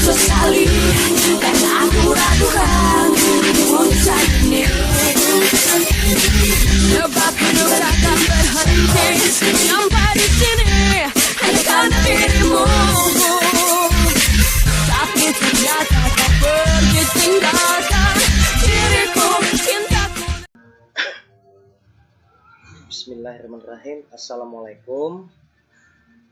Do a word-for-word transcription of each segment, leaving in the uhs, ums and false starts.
Sekali, karena aku ragukan puncak ini. Sebab hidup takkan berhenti sampai di sini, hanya karena dirimu. Tapi ternyata kau pergi tinggalkan diriku, cintaku. Bismillahirrahmanirrahim. Assalamualaikum.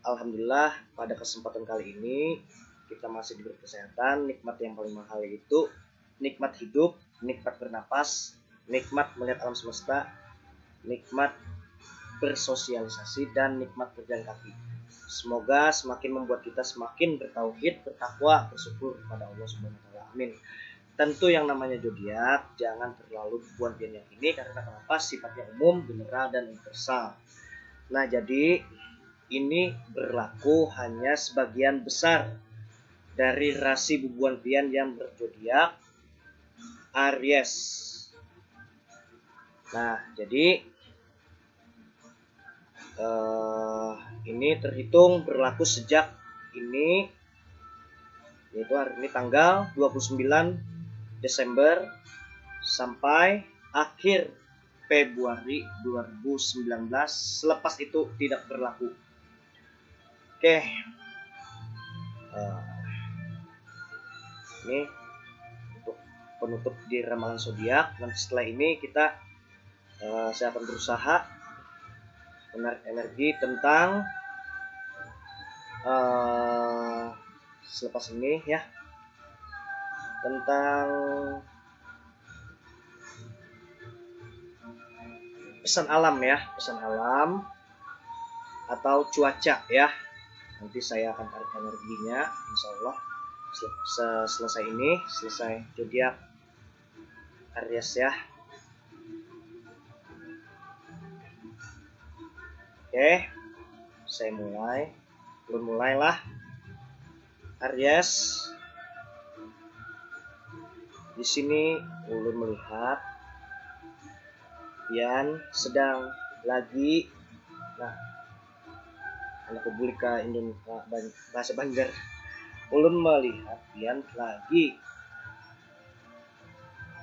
Alhamdulillah, pada kesempatan kali ini kita masih diberi kesehatan. Nikmat yang paling mahal yaitu nikmat hidup, nikmat bernapas, nikmat melihat alam semesta, nikmat bersosialisasi, dan nikmat berjalan kaki. Semoga semakin membuat kita semakin bertauhid, bertakwa, bersyukur kepada Allah Subhanahu wa Ta'ala. Amin. Tentu yang namanya zodiak jangan terlalu bubuhan pian yakini, karena kenapa, sifatnya umum, general, dan universal. Nah, jadi ini berlaku hanya sebagian besar dari rasi bubuhan pian yang berzodiak Aries. Nah, jadi eh, ini terhitung berlaku sejak ini, yaitu hari ini tanggal dua puluh sembilan Desember sampai akhir Februari dua ribu sembilan belas. Selepas itu tidak berlaku. Oke. Eh, ini untuk penutup di ramalan zodiak. Nanti setelah ini kita, eh, saya akan berusaha menarik energi tentang, eh, selepas ini, ya, tentang pesan alam, ya, pesan alam atau cuaca, ya. Nanti saya akan tarik energinya, insya Allah, se- se- selesai ini, selesai zodiak Aries, ya. Oke, saya mulai. Belum mulailah. Aries, di sini ulun melihat pian sedang lagi, nah, anak bulik ke Indon-, ke Ban-, bahasa Banjar. Ulun melihat pian lagi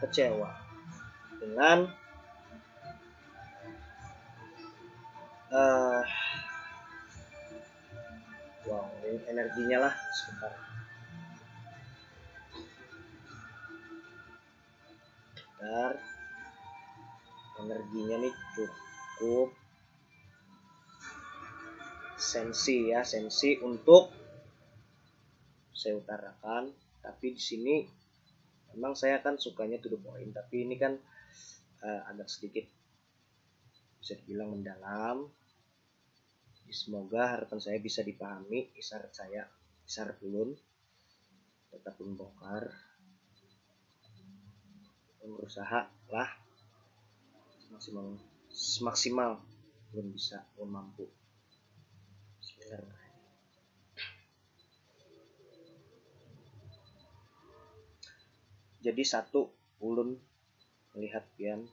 kecewa dengan, eh, wow, ini energinya lah, sebentar. Bentar. Energinya nih cukup sensi, ya, sensi untuk saya utarakan. Tapi di sini memang saya kan sukanya to the point, tapi ini kan, eh, agak sedikit bisa dibilang mendalam. Semoga harapan saya bisa dipahami, isyarat saya, isyarat ulun. Tetap membongkar, berusaha lah semaksimal, semaksimal ulun bisa, ulun mampu. Bismillahirrahmanirrahim. Jadi, satu, ulun melihat pian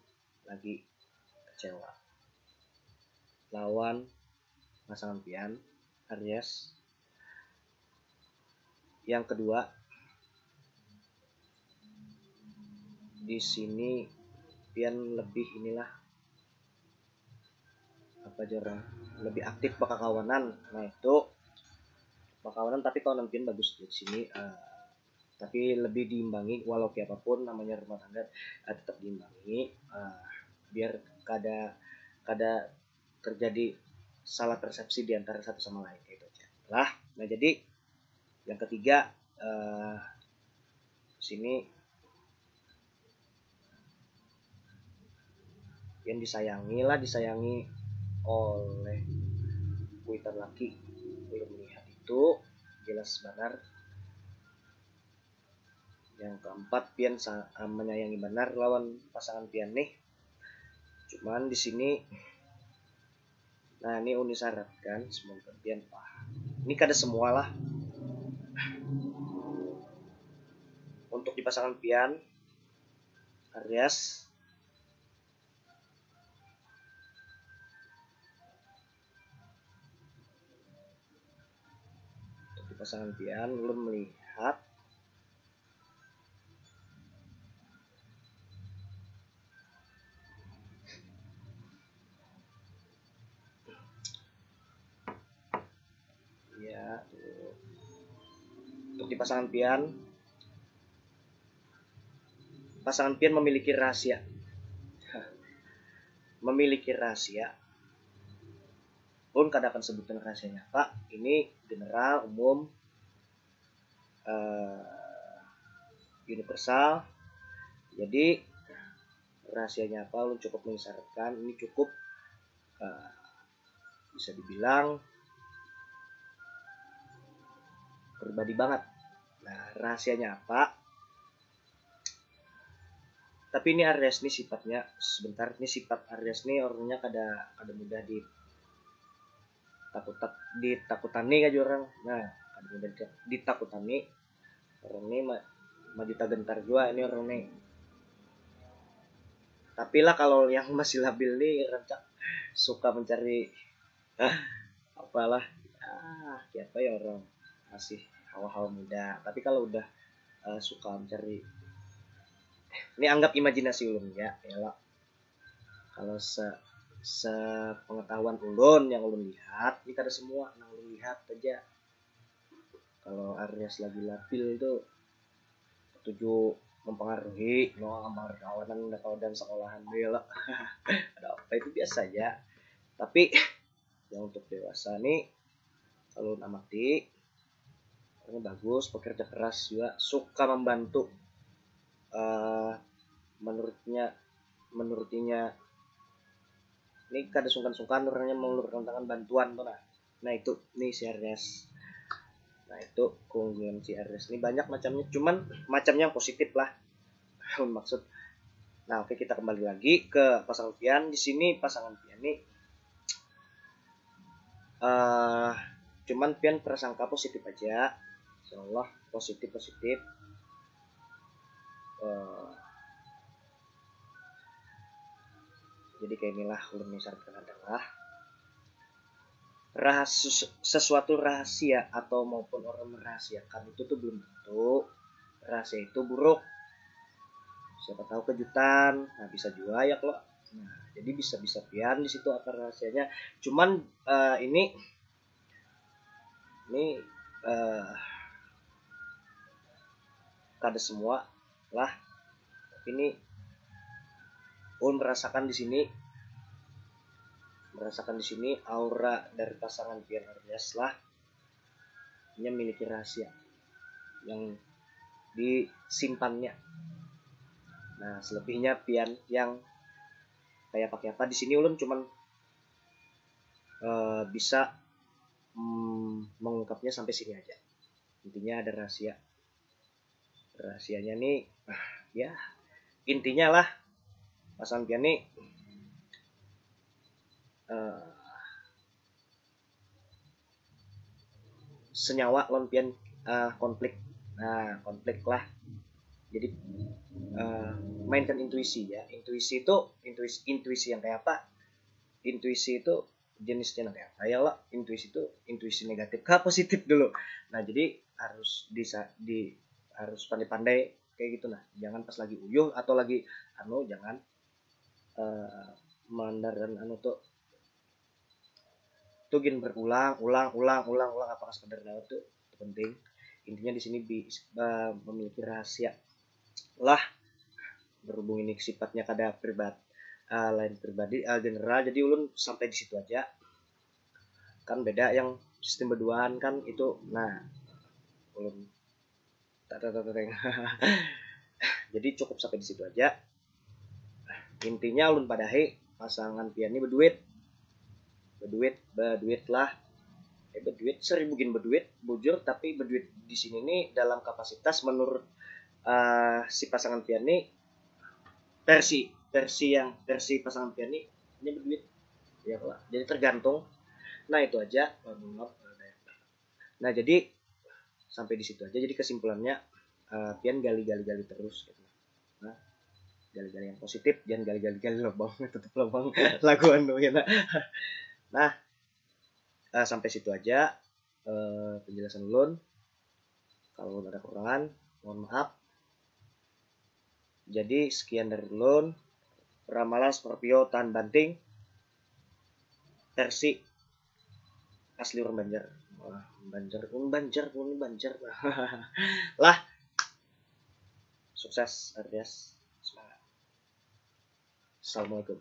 lagi kecewa lawan pasangan pian, Aries. Yang kedua, di sini pian lebih inilah, apa jar, lebih aktif bakakawanan. Nah, itu bakawanan, tapi kawanan pian bagus di sini, eh, tapi lebih diimbangi, walau kayak apapun namanya rumah tangga, eh, tetap diimbangi, eh, biar kada, kada terjadi salah persepsi di antara satu sama lain, kayak itu aja lah. Nah, jadi yang ketiga, eh, sini yang disayangi lah, disayangi oleh kuitan laki. Belum melihat itu jelas banar. Yang keempat, pian sa-, menyayangi banar lawan pasangan pian nih. Cuman di sini, nah, ini uni syarat kan, semoga pian paham. Ini kada semua lah. Untuk di pasangan pian, Aries, untuk di pasangan pian, ulun melihat Untuk di pasangan pian, pasangan pian memiliki rahasia. Memiliki rahasia. Ulun kada akan sebutkan rahasianya apa. Ini general, umum, eh, universal. Jadi rahasianya apa? Ulun cukup mengisyaratkan. Ini cukup, eh, bisa dibilang pribadi banget. Nah, rahasianya apa? Tapi ini Aries nih sifatnya, sebentar, ini sifat Aries nih orangnya kada kada mudah di takut ditakutani aja orang. Nah, kada mudah di- ditakutani. Orang ini ma- maju tagentar juga ini orang nih. Tapi lah, kalau yang masih labil nih, rancak suka mencari apalah, ah, siapa ya, orang masih hawa-hawa muda. Tapi kalau udah, eh, suka mencari, ini anggap imajinasi ulun ya, ya lah. Kalau se sepengetahuan ulun, yang ulun lihat, ini kada semua, yang ulun lihat aja. Kalau Aries lagi labil tuh setuju mempengaruhi, no, mempengaruhi kawanan, kawanan sekolahan, ya lah. Ada apa, itu biasa aja. Tapi yang untuk dewasa nih, kalau ulun amati, orangnya bagus, pekerja keras juga, suka membantu. Eh, menurutnya, menurutinya ini kada sungkan-sungkan orangnya mengulurkan tangan bantuan tuh, nah. Nah, itu nih si Aries. Nah, itu keunggulan si Aries ini banyak macamnya, cuman macamnya yang positif lah. Maksud. Nah, oke, kita kembali lagi ke pasangan pian. Di sini pasangan pian nih, eh cuman pian prasangka positif aja, insyaallah positif, positif. Eh, jadi kayak inilah ulun misalkan adalah rahas sesuatu rahasia atau maupun orang merahasiakan itu tuh belum tentu rahasia itu buruk. Siapa tahu kejutan, nah, bisa juga ya kalau, nah, jadi bisa-bisa pian di situ apa rahasianya. Cuman, eh, ini ini, eh, kada semua lah, tapi ini ulun merasakan di sini, merasakan di sini aura dari pasangan pian Aries lah, nya memiliki rahasia yang disimpannya. Nah, selebihnya pian yang kayak pakai apa. Di sini ulun cuman, eh, bisa, mm, mengungkapnya sampai sini aja. Intinya ada rahasia. Rahasianya nih, ah, ya, intinya lah, pasangan pian nih, eh, senyawa lawan pian, eh, konflik. Nah, konflik lah. Jadi, eh, mainkan intuisi ya. Intuisi itu, intuisi, intuisi yang kayak apa? Intuisi itu jenisnya nang kaya apa ya lah. Intuisi itu intuisi negatif kah positif dulu. Nah, jadi harus di, di harus pandai-pandai kayak gitu, nah. Jangan pas lagi uyuh atau lagi anu, jangan, eh, mandaran anu tuh tuh gin berulang ulang ulang ulang ulang, apakah sekedar dalam tuh penting. Intinya di sini bi- eh, memiliki rahasia lah. Berhubung ini sifatnya kada privat, eh, lain pribadi, eh, general, jadi ulun sampai di situ aja. Kan beda yang sistem berduaan kan itu, nah, ulun tak tak tak tak. Jadi cukup sampai di situ aja. Intinya ulun padahi, pasangan pian ni beduit, beduit, beduit lah. Eh, beduit, seribu gin beduit, bujur, tapi beduit di sini nih dalam kapasitas menurut, eh, si pasangan pian nih, versi, versi yang, versi pasangan pian nih, ini beduit. Ya, lah. Jadi tergantung. Nah, itu aja. Nah, jadi sampai di situ aja. Jadi kesimpulannya, eh, pian gali-gali-gali terus gitu. Nah, gali-gali yang positif, jangan gali-gali-gali lubang, tutup lubang. Lagu anu ya, nah. Nah, eh, sampai situ aja, eh, penjelasan ulun. Kalau ada kekurangan, mohon maaf. Jadi sekian dari ulun, ramalan Scorpio tahan banting versi Asli orang Banjar. Wah, Banjar, orang Banjar, orang Banjar. Lah. Sukses, Ardias. Semangat. Assalamualaikum.